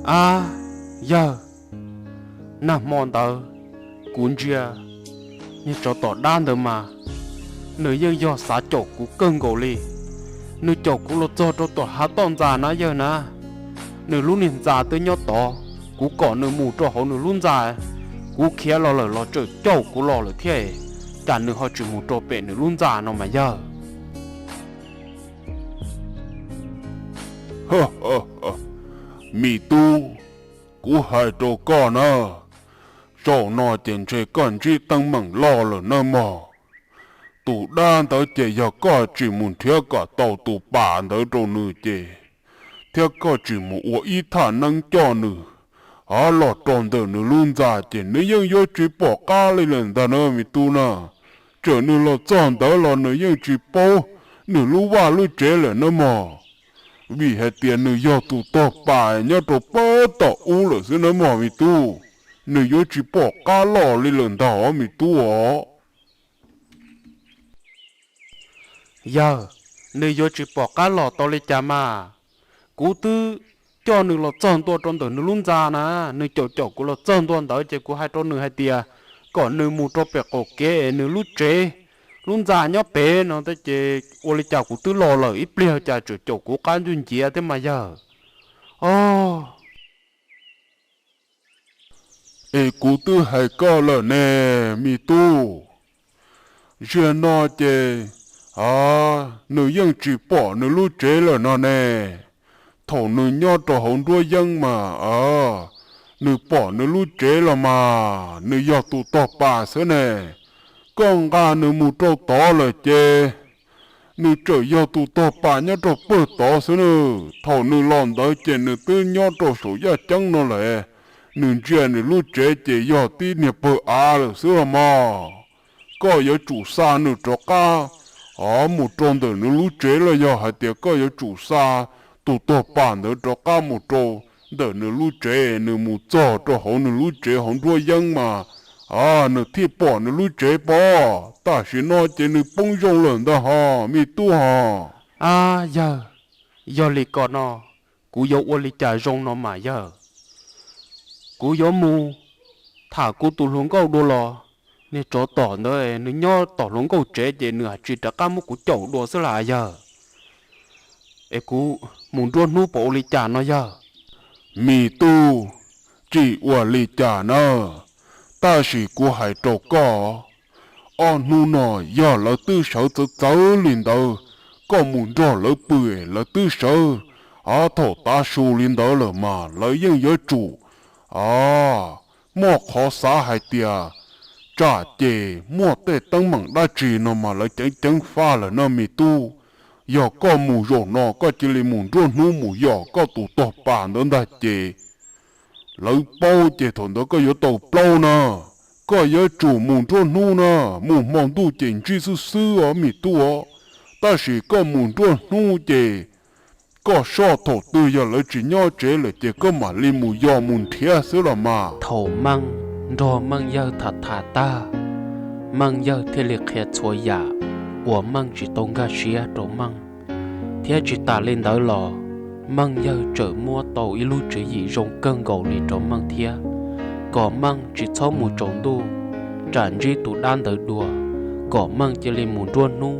Ab, yawg, nag hmo ntawd kuv ntsia niag tsov tom dab ntawd mas nws yeej yog xav caum kuv kawg nkaus li. Nws caum kuv los txog rau tom hav toj ntxas na yawg na. Nws lub niag ntxa twb nyob tod, kuv kom nws mus rau hauv nws lub ntxa, kuv khiav los lawm los tseem caum kuv los lawm thiab. Cas nws ho tsis mus rau pem nws lub ntxa no mas yawg? Mi tub, kuv hais rau koj na, zaum no ces ntshe koj ntsib teeb meem loj lawm nawb mog. Tus dab ntawd ces yog koj tsis mus nrhiav kom tau tus pas ntawd rau nws ces, thiab koj tsis mus ua ib thaj neeb coj nws, o, los rau ntawm nws lub ntxa ces nws yeej yuav tsis pom qab li lawm ntag na me tub na. Txawm nws los txog ntawd los nws yeej tsis paub nws lub vaj lub tsev lawm nawb mog, vim hais tias nws yog tus tog pas nyob rau pem tom ub lawm xwb nawb mog me tub. Nws yuav tsis pom qab los li lawm ntag os me tub os. Yawg, nws yuav tsis pom qab los tau li cas mas? Kuv twb coj nws los txog ntua rau ntawm nws lub ntxa na, nws caum caum kuv los txog ntua ntawd ces kuv hais rau nws hais tias kom nws mus rau pem qaum kev es nws lub tsev, lub ntxa nyob pem no thiab ces ua li cas kuv twb los lawm ib pliag cas tseem caum kuv qab ncuj nciav thiab mas yawg. O, es kuv twb hais koj lawm ne, me tub. Zaum no ces, a, nws yeej tsis pom nws lub tsev lawm no ne. Thaum nws nyob rau hauv nruab yeeb mas, a, nws pom nws lub tsev los mas nws yog tus tog pas xwb ne. Koj nqa nws mus rau tod lawm ces nws tseem yog tus tog pas nyob rau pem tod xwb na. Thaum nws los ntawd ces nws twb nyob rau saum yaj ceeb no lawm. Nws ntsia nws lub tsev ces yog tib niag pawg av lawm xwb los mas. Koj yuav tsum xa nws rov qab, o, mus rau ntawm nws lub tsev los yog hais tias koj yuav tsum xa tus tog pas ntawd rov qab mus rau ntawm nws lub tsev, nws mus txog rau hauv nws lub tsev hauv nruab yeeb mas, a, nws thiaj pom nws lub tsev pob. Tam sim no ces nws poob zoo lawm ntag hos me tub hos. A, yawg, yog li ko no, kuv yuav ua li cas zoo no mas yawg? Kuv yuav mus tham kuv tus hluas nkauj dua los, niag tsov tom ntawd nws nyob tom hluas nkauj tsev ces nws haj tsis rov qab muab kuv caum dua xwb las yawg. Es kuv mus nruab hnub puas ua li cas no yawg? Me tub, tsis ua li cas na. Tab sis kuv hais rau koj, ob hnub no yog lawv twb sawv txawv txawv li ntawd, koj mus nrog lawv pw, lawv twb sawv, a, thaum tav su li ntawd lawm mas lawv yeej yuav tsum, a, muaj qhov xav hais tias tsam ces muaj tej teeb meem dab tsi no mas lawv ceev ceev faj lawm no me tub. Yog koj mus zaum no koj cia li mus nruab hnub mus yos koj tus tog pas ntawd ntag ces lawv paub ces thaum ntawd koj yuav tau plaub na. Koj yuav tsum mus nruab hnub na, mus hmo ntuj ces ntsib xwb xwb os me tub os. Tab sis koj mus nruab hnub ces koj soj thaum twg yog lawv tsis nyob tsev lawm ces koj mam li mus yos mus nrhiav xwb los mas. Thaum Meej nrog Meej yawg tham tham tag, Meej yawg thiaj li qhia txhua yam uas Meej tsis tau nkag siab rau Meej. Thiab tsis tas li ntawd los, Meej yawg tseem muab tau ib lub tswv yim zoo kawg nkaus li rau Meej thiab, kom Meej tsis txhob mus tsaus ntuj, tsam ntsib tus dab ntawd dua, kom Meej cia li mus nruab hnub,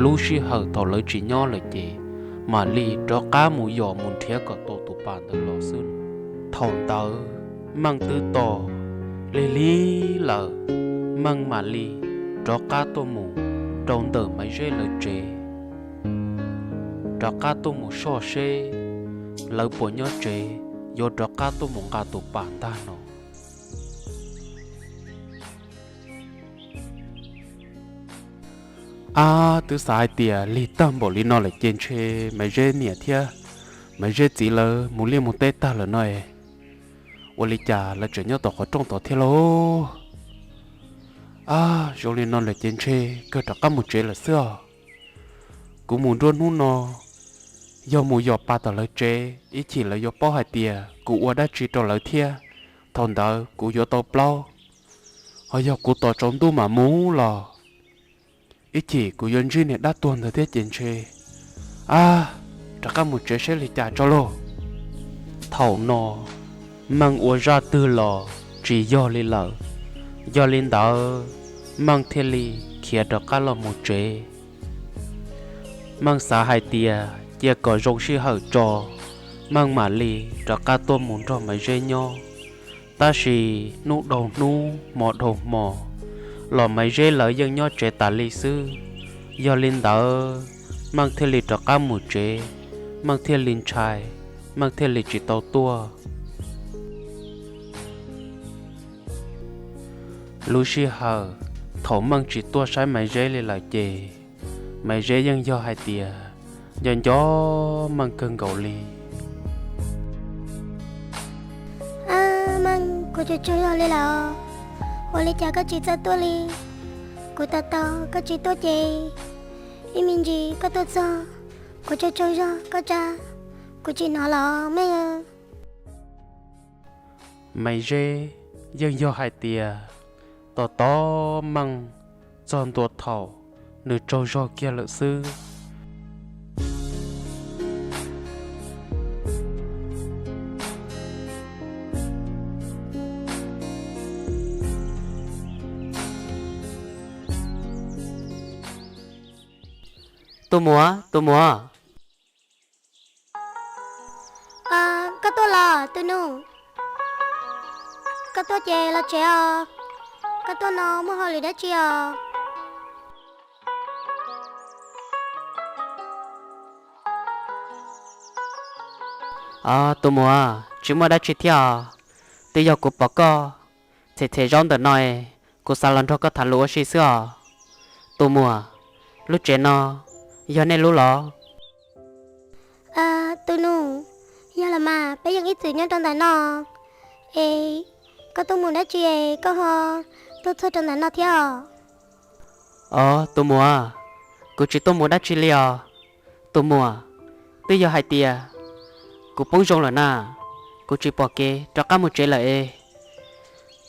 lub sij hawm thaum lawv tsis nyob lawm ces mam li rov qab mus yos mus nrhiav kom tau tus pas ntawd los xwb. Thaum ntawd Meej twb tos lig lig lawm, Meej mam li rov qab tuaj mus rau ntawm Maiv Zeb lawv tsev, rov qab tuaj mus soj seb lawv puas nyob tsev, yuav rov qab tuaj mus nqa tus pas ntag no. Ab, twb xav hais tias lig tag npaum li no lawm ces ntshe Maiv Zeb niam thiab Maiv Zeb txiv lawv mus liaj mus teb tag lawm no es, ua li cas lawv tseem nyob tom qhov rooj tod thiab lauj? Ab, zoo li no lawm ces ntshe kawg rov qab mus tsev lawm xwb os. Kuv mus nruab hnub no, yog mus yos pa tom lawv tsev ib chim lawv yuav paub hais tias kuv ua dab tsi rau lawv thiab, thaum ntawd kuv yuav tau plaub. Ho yog kuv tos tsaus ntuj mam mus los ib chim kuv yuav ntsib niag dab tuag ntawd thiab ces ntshe, ab, rov qab mus tsev seb li cas tso lauj. Thaum no Meej ua zaj twg los tsis yog li lawm. Yog li ntawd, Meej thiaj li khiav rov qab los mus tsev. Meej xav hais tias cia kom zoo sij hawm tso, Meej mam li rov qab tuaj mus nrog Maiv Zeb nyob. Tab sis hnub dhau hnub, hmo dhau hmo, los Maiv Zeb lawv yeej nyob tsev tas li xwb. Yog li ntawd, Meej thiaj li rov qab mus tsev, Meej thiaj li ntshai, Meej thiaj li tsis tau tuaj. Lub sij hawm thaum Meej tsis tuaj saib Maiv Zeb li lawm ces, Maiv Zeb yeej yog hais tias nco nco Meej kawg nkaus li. Meej, kuv tsaug tsaug zog li lawm. Ua li cas koj tsis txawj tuaj li? Kuv tos tos koj tsis tuaj ces ib me ntsis koj tuaj txog, kuv tsaug tsaug zog koj tsa, kuv tsis hnov los Meej. Maiv Zeb yeej yog hais tias tos tos Meej txog ntua thaum nws tsaug zog kiag lawm xwb. Tus muam, tus muam. Koj tuaj los tus nus? Koj tuaj ces los tsev os. Koj tuaj no muaj hauj lwm dab tsi os? Os, tus muam, tsis muaj dab tsi thiab os. Twb yog kuv pom koj txhem txhem zaub ntawm no es kuv xav los nrog koj tham lus ua si xwb os. Tus muam, lub tsev no yog nej lub los? Tus nus, yog los mas, peb yeej ib txwm nyob rau ntawm no es koj tuaj mus dab tsi es koj ho tuaj txog rau ntawm no thiab os? Os, tus muam, kuv tsis tuaj mus dab tsi li os. Tus muam, twb yog hais tias kuv poob zoo lawm na, kuv tsis pom kev rov qab mus tsev lawm es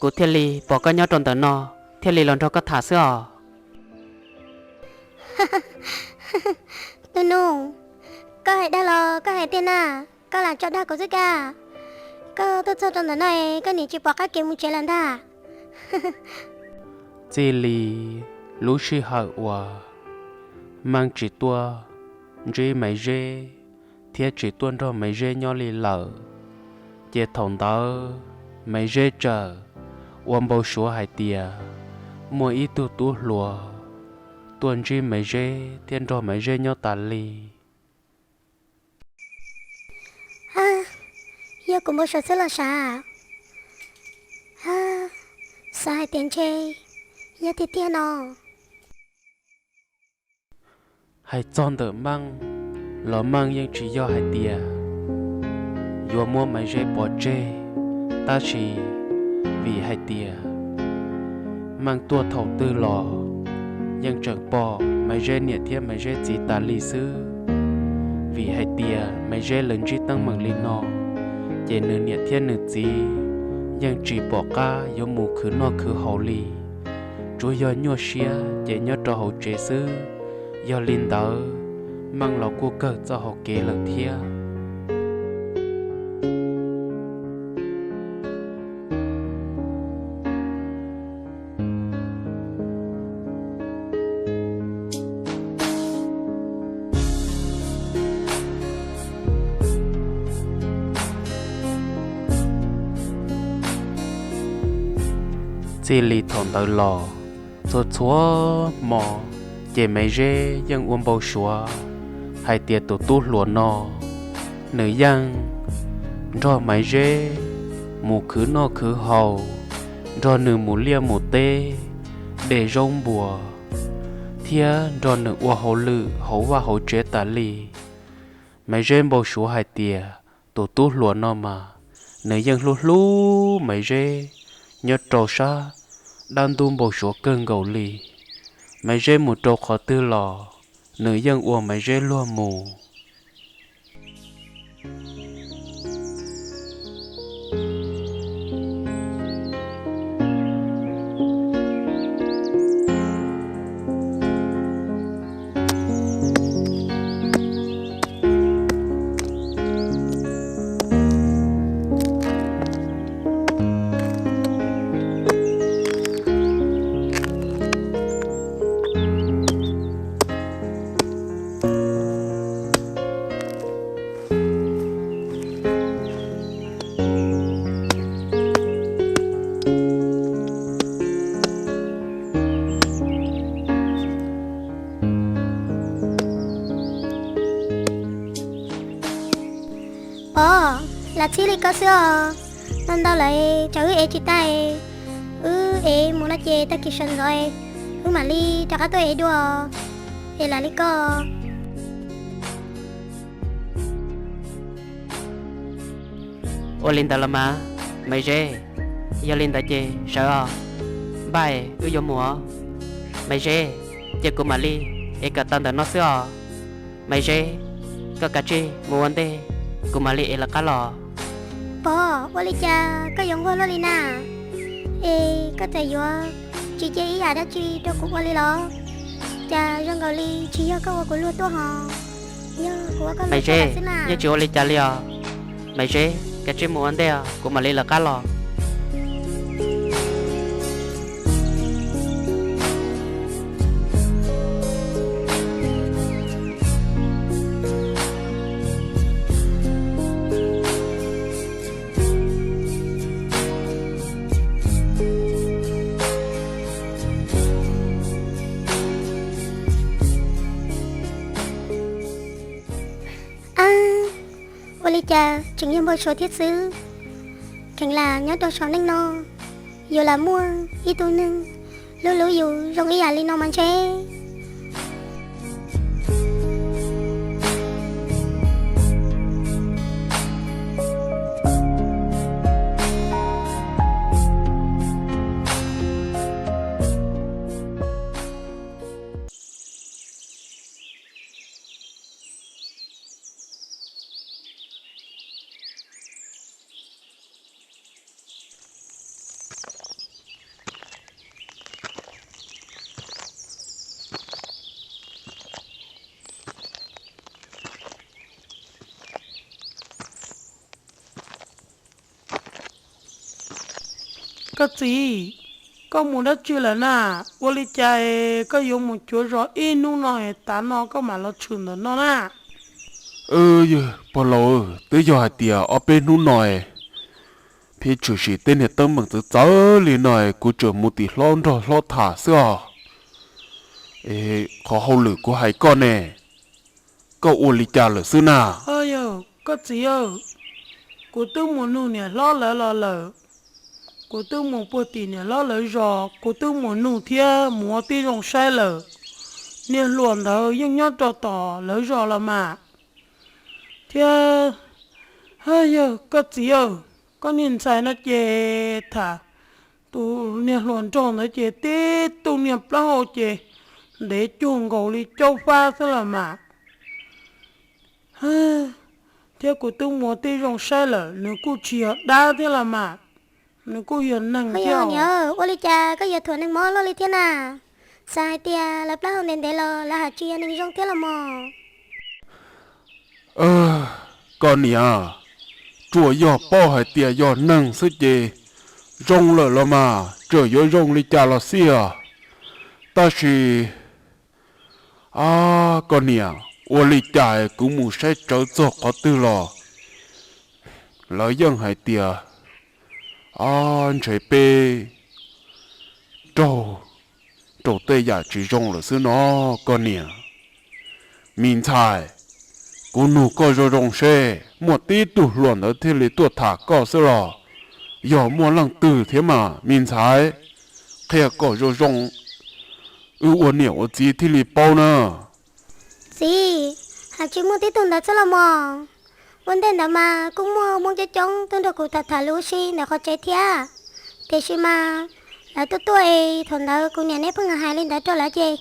kuv thiaj li pom koj nyob rau ntawm no, thiaj li los nrog koj tham xwb os. Tus nus, koj hais dag los koj hais tiag na? Koj lam tso dag kuv xwb kab. Koj tuaj txog rau ntawm no es koj nim tsis pom qab kev mus tsev lawm ntag. Txij li lub sij hawm uas Meej tsis tuaj ntsib Maiv Zeb thiab tsis tuaj nrog Maiv Zeb nyob li lawm, ces thaum ntawd Maiv Zeb txawm ua npau suav hais tias muaj ib tug tub hluas tuaj ntsib Maiv Zeb thiab nrog Maiv Zeb nyob tas li. Yog kuv npau suav xwb los sav? Xav hais tias ntshe yog tiag tiag no. Hais txog ntawm Meej los Meej yeej tsis yog hais tias yuav muab Maiv Zeb pov tseg, tab sis vim hais tias Meej tuaj thaum twg los yeej tseem pom Maiv Zeb niam thiab Maiv Zeb txiv tas li xwb. Vim hais tias Maiv Zeb lawv ntsib teeb meem li no, ces nws niam thiab nws txiv yeej tsis pom qab yuav mus khwv noj khwv haus li, tsuas yog nyuaj siab ces nyob rau hauv tsev xwb. Yog li ntawd, Meej los kuj kawg txoj hauv kev lawm thiab. Txij li thaum ntawd los, txhua txhua hmo ces Maiv Zeb yeej ua npau suav hais tias tus tub hluas no nws yeej nrog Maiv Zeb mus khwv noj khwv haus, nrog nws mus liaj mus teb, de zaub npua, thiab nrog nws ua hauj lwm hauv vaj hauv tsev tas li. Maiv Zeb npau suav hais tias tus tub hluas no mas nws yeej hlub hlub Maiv Zeb nyob rau sab dab ntub npau suav kawg nkaus li. Maiv Zeb mus rau qhov twg los nws yeej ua Maiv Zeb luag mus. Pov, lam txhib li koj xwb os. Ntau ntau lawm tsam wb ev tsis tag, wb ev mus no ces tag kis sawv ntxov wb mam li rov qab tuaj ev dua, es lam li koj. Ua li ntawd los mas, Maiv Zeb, yog li ntawd ces sawv os, npaj wb yuav mus os. Maiv Zeb, ces kuv mam li ev kom tau ntawm no xwb os. Maiv Zeb, koj kav tsij mus ua ntej, kuv mam li ev lawv qab los. Pov, ua li cas koj yuav nquag luaj li na? Es koj txawm yuav tsis cia ib yam dab tsi rau kuv ua li los? Cas zoo nkaus li tsis yog koj ua kuv luag tuaj hos, yog kuv ua koj luag tuaj xwb na. Maiv Zeb, yeej tsis ua li cas li os. Maiv Zeb, kav tsij mus ua ntej os, kuv mam li lawv qab los. Ab, ua li cas tseem yog npau suav thiab xwb. Kheev lam nyob rau saum neej no, yuav lam muaj ib tug neeg hlub hlub yus zoo ib yam li no mas ntshe. Koj txiv, koj mus dab tsi lawm na? Ua li cas es koj yuav mus cuav zos ib hnub no es tav no koj mam los tshwm ntawm no na? Pog laus, twb yog hais tias ob peb hnub no es pheej tshwm sim tej niag teeb meem txawv txawv li no es kuv tseem mus tim hlob nrog hlob tham xwb os. Es qhov hauj lwm kuv hais koj ne, koj ua li cas lawm xwb na? Yog, koj txiv, kuv twb mus nug niam hlob lawv los lawm. Kuv twb mus puag tim niam hlob lawv zos, kuv twb mus nug thiab mus ua tib zoo saib lawm. Niag hluas ntawd yeej nyob rau tom lawv zos los mas. Thiab, yog, koj txiv, koj niag ntxhais no ces tham tus niag hluas nraug ntawd ces tib tug niag plaub hau ces ntev cuag nkaus li caub fab xwb los mas. Thiab kuv twb mus ua tib zoo saib lawm, nws kuj tsis yog dab thiab los mas, nws kuj yog neeg thiab. Niam, ua li cas koj yuav thuam neeg mob luaj li thiab na? Xav hais tias lawv plaub hau ntev ntev los lawv haj tsis yog neeg zoo thiab los mos? Koj niam, tsuas yog paub hais tias yog neeg xwb ces zoo lawm los mas, txawm yuav zoo li cas los xij os. Tab sis, a, koj niam, ua li cas kuv mus saib tsawv txog qhov twg los lawv yeej hais tias, a, ntshe peb raug rau tej yam tsis zoo lawm xwb no, koj niam. Me ntxhais, kuv nug koj zoo zoo seb muaj tib tug hluas ntawd thiaj li tuaj tham koj xwb los yog muaj leej twg thiab mas, me ntxhais? Qhia kom zoo zoo, wb ua niam ua txiv thiaj li paub na. Txiv, haj tsis muaj tib tug ntawd xwb los mos. Ua ntej ntawd mas kuj muaj Hmoob coob coob tuaj nrog kuv tham tham lus ua si ntawm qhov tsev thiab, tiam sis mas lawv tuaj tuaj es thaum ntawd kuv niam neb pheej hais li ntawd rau lawv ces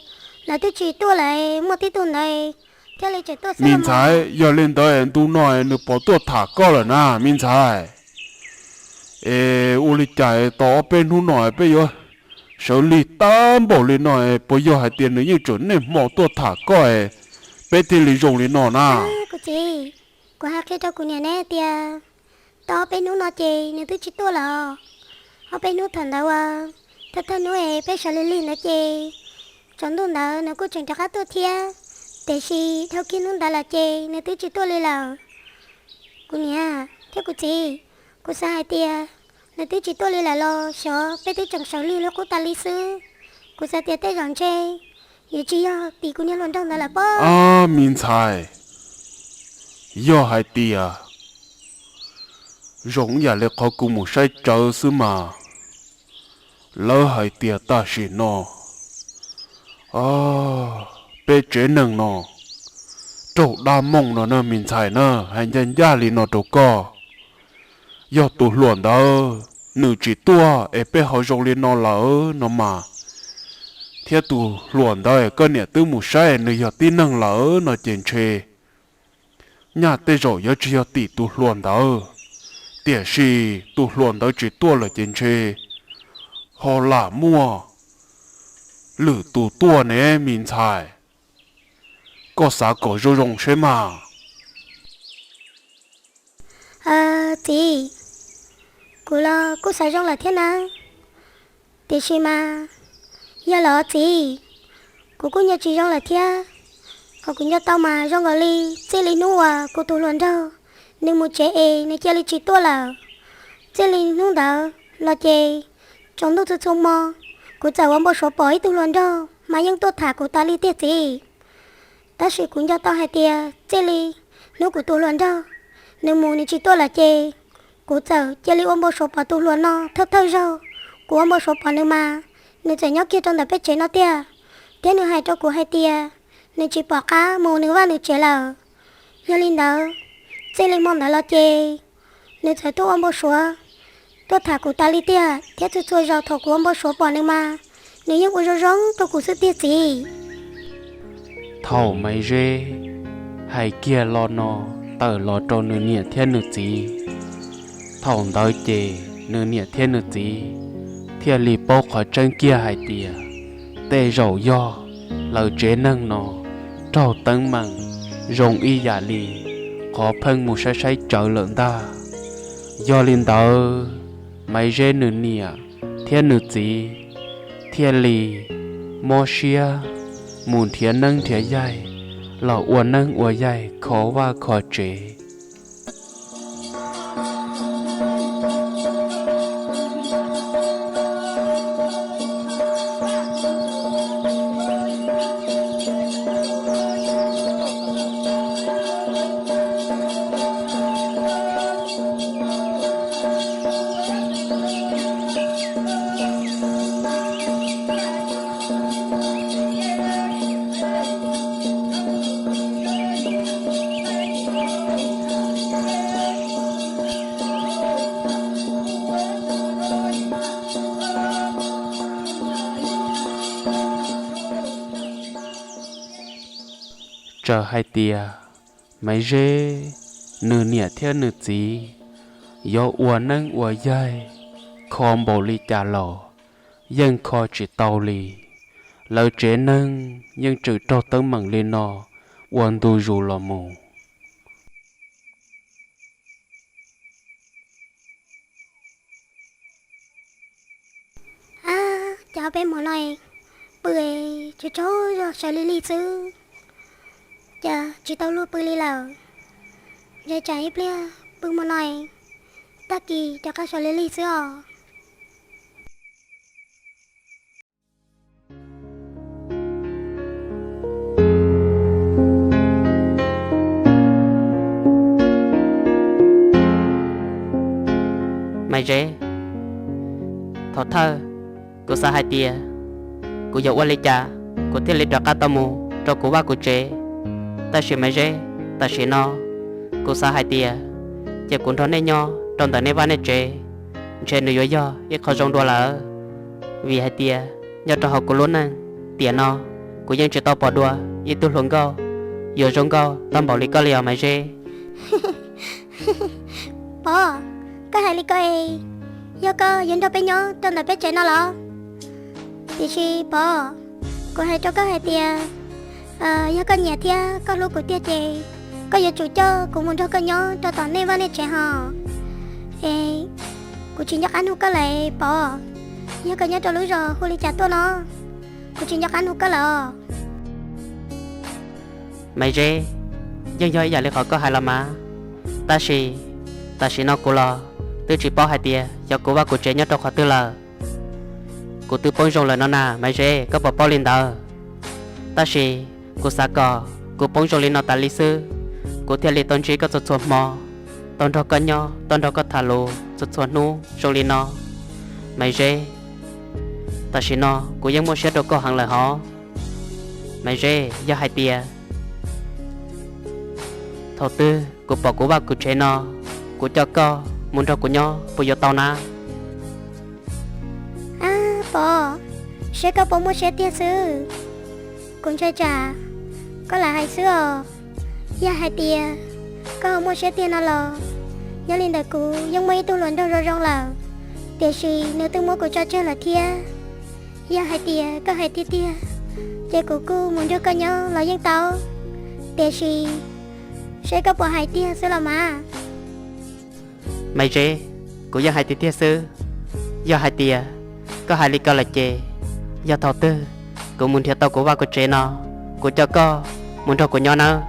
lawv twb tsis tuaj lawm, muaj tib tug ntawd thiaj li tseem tuaj xwb. Me ntxhais, yog li ntawd ntu no nws puas tuaj tham koj lawm na, me ntxhais? Es ua li cas tau ob peb hnub no peb yuav sawv lig tag npaum li no, puas yog hais tias nws yeej tseem niaj hmo tuaj tham koj, peb thiaj li zoo li no na? Kuv txiv, kuv hais qhia rau kuv niam neb tias tau ob peb hnub no ces nws twb tsis tuaj lawm. Ob peb hnub thaum ntawd uas thawj thawj hnub es peb sawv lig lig ntawd ces tsaus ntuj ntawd nws kuj tseem rov qab tuaj thiab, tiam sis dhau kiag hnub ntawd lawm ces nws twb tsis tuaj li lawm. Kuv niam thiab kuv txiv, kuv xav hais tias nws twb tsis tuaj li lawm los xyov peb twb tseem sawv lig li qub tas li xwb. Kuv xav tias tej zaum ntshe yuav tsis yog tim kuv niag hluas nraug ntawd lawm pob. Me ntxhais, yog hais tias Zoo ib yam li qhov kuv mus saib tsawv xwb mas, lawv hais tias tam sim no peb tsev neeg no raug dab mooj no na me ntxhais na, hais ncaj ncaj li no rau koj. Yog tus hluas ntawd nws tsis tuaj es peb ho zoo li no lawm no mas, thiab tus hluas ntawd koj niam twb mus saib nws yog tib neeg lawm no ces ntshe nyaj tej zaum yuav tsis yog tim tus hluas ntawd, tiam sis tus hluas ntawd tsis tuaj lawm ces ntshe ho lam muaj lwm tus tuaj ne me ntxhais. Koj xav kom zoo zoo seb mas. Txiv, kuv los kuj xav zoo lawm thiab na, tiam sis mas yog los txiv, kuv kuj nco tsis zoo lawm thiab. Qhov kuv nco tau mas zoo nkaus li txij li hnub uas kuv tus hluas nraug nws mus tsev es nws cia li tsis tuaj lawm. Txij li hnub ntawd los ces tsaus ntuj txhua txhua hmo kuv txawm ua npau suav pom ib tug hluas nraug mas yeej tuaj tham kuv tas li tiag txiv. Tab sis kuv nco tau hais tias txij li hnub kuv tus hluas nraug nws mus nws tsis tuaj lawm ces kuv txawm cia li ua npau suav pom tus hluas no thawj thawj zaug. Kuv ua npau suav pom nws mas nws txawm nyob kiag rau ntawm peb tsev no tiag, thiab nws hais rau kuv hais tias nws tsis pom qab mus nws vaj nws tsev lawm. Yog li ntawd, txij li hmo ntawd los ces nws txawm tuaj ua npau suav, tuaj tham kuv tas li tiag, thiab txhua txhua zaus thaum kuv ua npau suav pom nws mas nws yeej ua zoo zoo rau kuv xwb tiag txiv. Thaum Maiv Zeb hais kiag lo no tawm los rau nws niam thiab nws txiv, thaum ntawd ces nws niam thiab nws txiv thiaj li paub qhov tseeb kiag hais tias tej zaum yog lawv tsev neeg no raug teeb meem zoo ib yam li qhov pheej mus saib saib tsawv lawm ntag. Yog li ntawd, Maiv Zeb nws niam thiab nws txiv thiaj li mob siab mus nrhiav neeb nrhiav yaig los ua neeb ua yaig kho vaj kho tsev. Txawm hais tias Maiv Zeb nws niam thiab nws txiv yuav ua neeb ua yaig kho npaum li cas los yeej kho tsis tau li. Lawv tsev neeg yeej tseem raug teeb meem li no ua ntu zus los mus. Ab, cas peb hmo no pw tsaug tsaug zog sawv lig lig xwb, cas tsis tau luag pw li lawm. Ntshe tsam ib pliag pw hmo no tag kis rov qab sawv lig lig xwb os. Maiv Zeb, thaum thawj kuv xav hais tias kuv yuav ua li cas kuv thiaj li rov qab tau mus rau kuv vaj kuv tsev. Tab sis Maiv Zeb, tam sim no kuv xav hais tias cia kuv nrog nej nyob rau ntawm nej vaj nej tsev, ntshe nws yuav yog ib qho zoo dua lawm. Vim hais tias nyob rau hauv kuv lub neej tiam no, kuv yeej tsis tau pom dua ib tug hluas nkauj yuav zoo nkauj tag npaum li koj li os Maiv Zeb. Pov, koj hais li ko es yog koj yuav nrog peb nyob rau ntawm peb tsev no los? Tiam sis Pov, kuv hais rau koj hais tias yog koj nyiam thiab koj hlub kuv tiag ces koj yuav tsum coj kuv mus nrog koj nyob rau tom nej vaj nej tsev hos. Es kuv tsis nco qab nug koj lawm Pov, yog koj nyob rau lub zos hu li cas tuaj no, kuv tsis nco qab nug koj lawm os. Maiv Zeb, yeej yog ib yam li qhov koj hais los mas, tab sis tam sim no kuv los twb tsis paub hais tias xyov kuv vaj kuv tsev nyob rau qhov twg lawm. Kuv twb poob zoo lawm no na Maiv Zeb, koj puas paub li ntawd? Tab sis kuv xav kom kuv poob zoo li no tas li xwb, kuv thiaj li tau ntsib koj txhua txhua hmo. tau nrog koj nyob, tau nrog koj tham lus txhua txhua hnub zoo li no, Maiv Zeb. Tam sim no kuv yeej muaj siab rau koj heev lawm hov. Maiv Zeb, yog hais tias thaum twg kuv pom kuv vaj kuv tsev no, kuv coj koj mus nrog kuv nyob puas yuav tau na? Ab Pov, seb koj puas muaj siab tiag xwb. Kuv ntshai tsam koj lam hais xwb os. Yog hais tias koj ho muaj siab tiag no los, nyob li ntawm kuv yeej muaj ib tug hluas nraug zoo zoo lawm, tiam sis nws twb muab kuv tso tseg lawm thiab. Yog hais tias koj hais tiag tiag, ces kuv kuj mus nrog koj nyob los yeej tau, tiam sis seb koj puas hais tiag xwb los mas. Maiv Zeb, kuv yeej hais tiag tiag xwb. Yog hais tias koj hais li ko lawm ces, yog thaum twg kuv mus nrhiav tau kuv vaj kuv tsev no, kuv coj koj mus nrog kuv nyob nawb.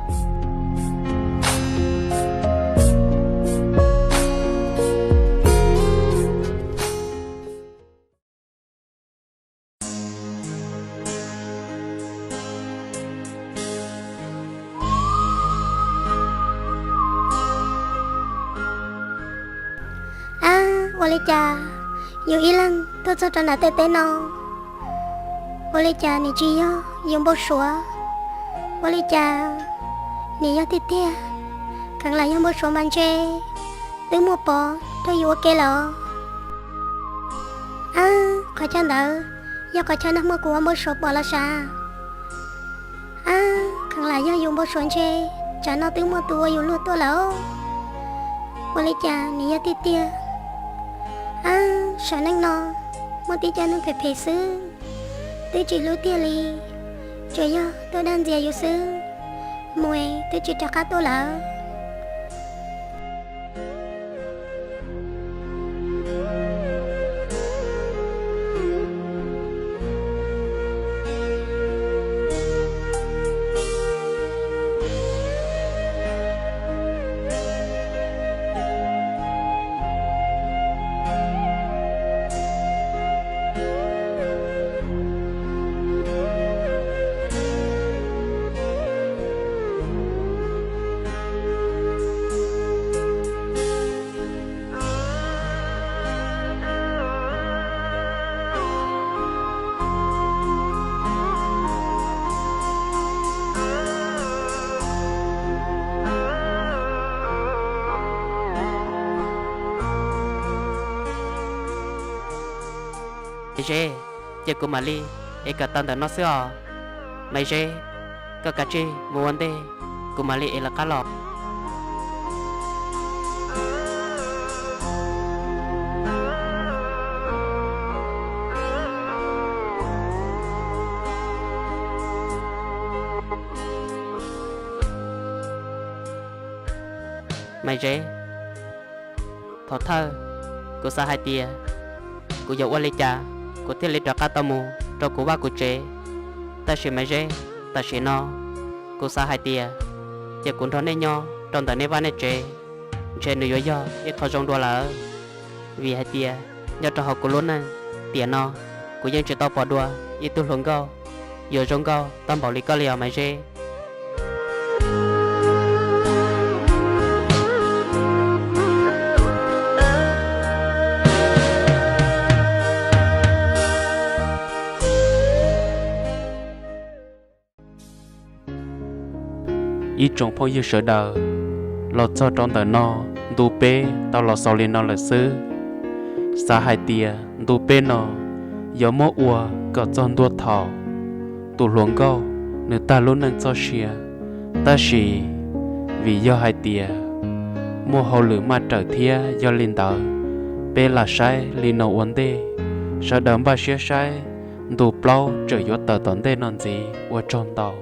Ab, ua li cas yus ib leeg tuaj txog rau nram tej teb no, ua li cas nim tsis yog yus npau suav? Ua li cas nim yog tiag tiag, kheev lam yog npau suav mas ntshe twb muaj Pov nrog yus ua ke lawm. Ab, qhov chaw ntawd yog qhov chaw nag hmo kuv ua npau suav pom los sav. Ab, kheev lam yog yus npau suav ntshe, tsam no twb muaj tus ua yus luag tuaj lawm. Ua li cas nim yog tiag tiag? Ab, saum neej no muaj tib co neeg phem phem xwb, twb tsis hlub tiag li, tsuas yog tuaj dag ntxias yus xwb, mus es twb tsis rov qab tuaj lawm. Maiv Zeb, ces kuv mam li ev kom tau ntawm no xwb os. Maiv Zeb, koj kav tsij mus ua ntej, kuv mam li ev lawv qab los. Maiv Zeb, thaum thawj kuv xav hais tias kuv yuav ua li cas kuv thiaj li rov qab tau mus rau kuv vaj kuv tsev. Tab sis Maiv Zeb, tam sim no kuv xav hais tias cia kuv nrog nej nyob rau ntawm nej vaj nej tsev, ntshe nws yuav yog ib qho zoo dua lawm. Vim hais tias nyob rau hauv kuv lub neej tiam no, kuv yeej tsis tau pom dua ib tug hluas nkauj yuav zoo nkauj tag npaum li koj li os Maiv Zeb. Ib tsoom phooj ywg sawv daws, los txog rau ntawm no ntu peb tau los xaus li no lawm xwb. Xav hais tias ntu peb no yuav muab ua kom txog ntua thaum tus hluas nkauj nws tag lub neej txoj sia, tab sis vim yog hais tias muaj hauj lwm maj rawm thiab yog li ntawd, peb lam saib li no ua ntej. Sawv daws npaj siab saib ntu plaub tseem yuav tawm tom ntej no ntxiv, ua tsaug ntau.